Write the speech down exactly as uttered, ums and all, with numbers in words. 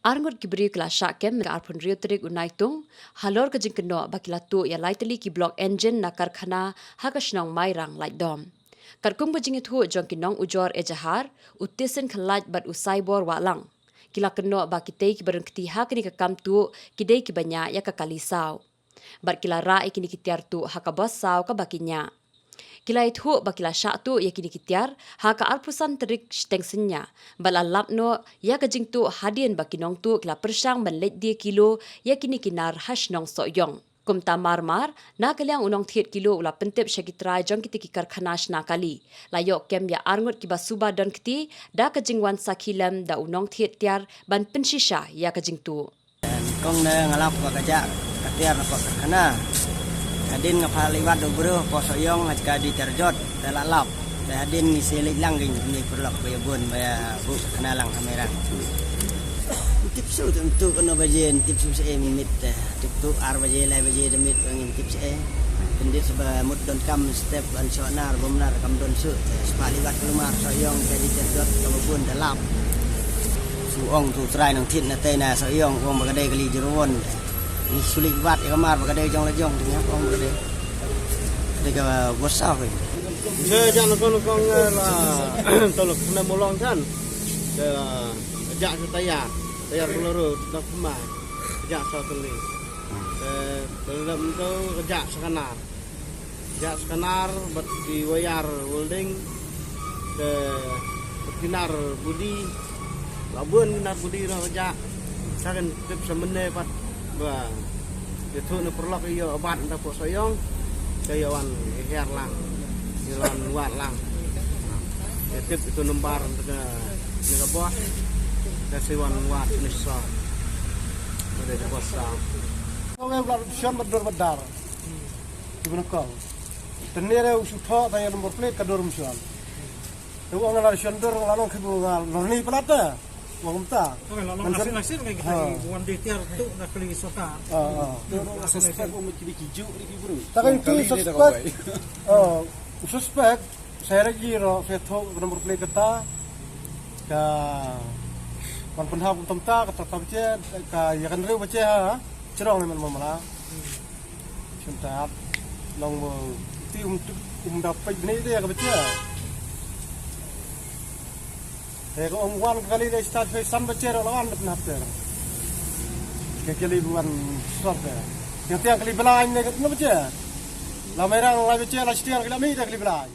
Arngut ki briew ki la shah kem mynta ka arphew hynriew tarik u Naitung, halor ka jingkynnoh ba ki la tuh ïa lai tylli ki block engine na karkhana ha ka shnong Mairang Laitdom. Katkum ka jingïathuh jong ki nong ujor Ejahar, u Tisin Khlait bad u Saibor Wahlang, ki la kynnoh ba kitei kiba don kti ha kane ka kam tuh ki dei kiba ñiah ïa ka kali saw. Bad ki la rah ïa kine ki tiar tuh ha ka bos saw kaba ki ñiah. Ki la ïathuh ba ki la shah tuh ïa kine ki tiar ha ka arphew san tarik shiteng synñia, bad la lap noh ïa ka jingtuh hadien ba ki nongtuh ki la pyrshang ban leit die kilo ïa kine ki nar ha shnong Sohiong. Kumta marmar, na ka liang u nongthied kilo u la pyntip sha ki trai jong kitei ki karkhana shna kali. La ïoh kem ïa arngut kiba suba don kti da ka jingwan sakhi lem da u nongthied tiar ban pynshisha ïa ka jingtuh. Kong ne nga lap ba ka jah ka tiar na ka karkhana. Hadien nga phah leit wad u bru hapoh Sohiong ha ka die tiar jot, te la lap. Te hadien ngi sa leit lang, ngi, ngi pyrlok ba ïa bun ba ïa buh karkhana lang ha Mairang. Tip shuh te tuh kano baje, tip shuh seh mynmiet te. Tip tuh ar baje, lai baje da miet ba ngin tip seh. Kyndit sa ba mut donkam step ban shoh nar, bym nar kam don shuh. Sa phah leit wad ka lumar Sohiong ka die tiar jot kaba bun da lap. Shu ong tu trai nongthied na tei na Sohiong, ong ba ka dei kali Jyrwon. Ngi shu leit wad ïa ka mar ba ka dei jong la jong, te ngi hap ong ba ka dei. Ka dei ka bos saw. Te jan kong kong la to la kena molong kan. Te jah shu tayar, tayar Bolero da kumai. Jah saw tylli. Te lem tu ka jah scanner. Jah scanner bad ki wire welding. Te bad ki nar budi. La bun ki nar budi noh ka jah. Sa kan tip sa mynne pat ba ïathuh na pyrlok ïa bat na pok Sohiong. Ka ïa wan hiar lang. Ïa wan wad lang. Ïa tip itu number ka ni ka bos. Ka si wan wad ni sa. Ka dei ka bos sa. Kong em la shon bad dur bad dar. Ki bun kong. Te ne re u shu thoh ta ïa number plate ka dur mshon. Te u ong la shon dur la long ki bu nga lorni palat ta. Ong ta. Ong la long asin asin ka kita. Ha. Wan dei tiar tu na kali sorkar. Ah, ah. Te ong la suspek u mut ki bi ki juk di ki bru. Ta kan ki suspek. Ah, u suspek. Sa ïa ji ro sa thoh ka number plate kata. Ka wan pynhap kum tam ta, ka ta ta bache, ka ïa kan reu bache ha. Chrong le man mamala. Shim ta ap long mo ti um tu um da pek bini de ka bache. Te ka um wan kali de start fe san bache ro la wan pynhap te. Ke kali wan sor te. Yang tiang kali belain ne ka bache. La Mairang la bache la stiang kali mi de kali belain.